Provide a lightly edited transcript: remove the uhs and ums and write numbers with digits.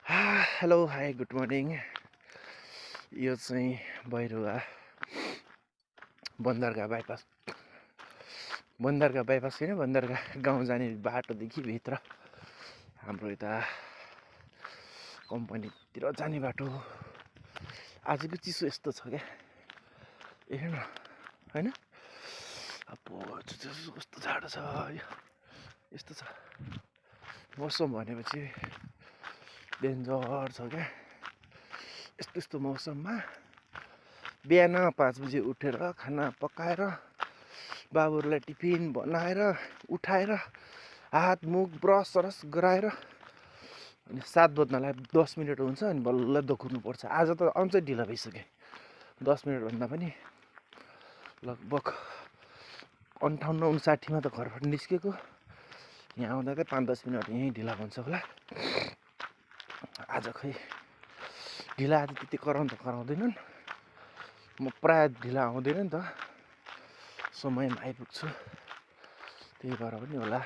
Hello hi good morning. यो चाहिँ भैरुवा बन्दरगाह बाइपास होइन, बन्दरगाह गाउँ जाने बाटोदेखि भित्र हाम्रो यता कम्पनीतिर जाने बाटो। आजको चिसो यस्तो छ क्या, हेर्नु होइन। अब कस्तो जाडो छ, यस्तो छ मौसम भनेपछि डेन्जर छ क्या। यस्तो मौसममा बिहान 5 बजे उठेर खाना पकाएर बाबुहरूलाई टिफिन बनाएर उठाएर हात मुख ब्रस सरस गराएर अनि 7 बज्नलाई 10 मिनट हुन्छ अनि बल्ल दगुर्नुपर्छ। आज त अझै ढिलो भइसक्यो, 10 मिनटभन्दा पनि लगभग 58-59 त घरबाट निस्केको। यहाँ आउँदा चाहिँ 5-10 मिनट यहीँ ढिला हुन्छ होला। आज खै ढिला आज त्यति कराउँदैनन्। म प्रायः ढिला आउँदैन नि त, समयमा आइपुग्छु, त्यही भएर पनि होला।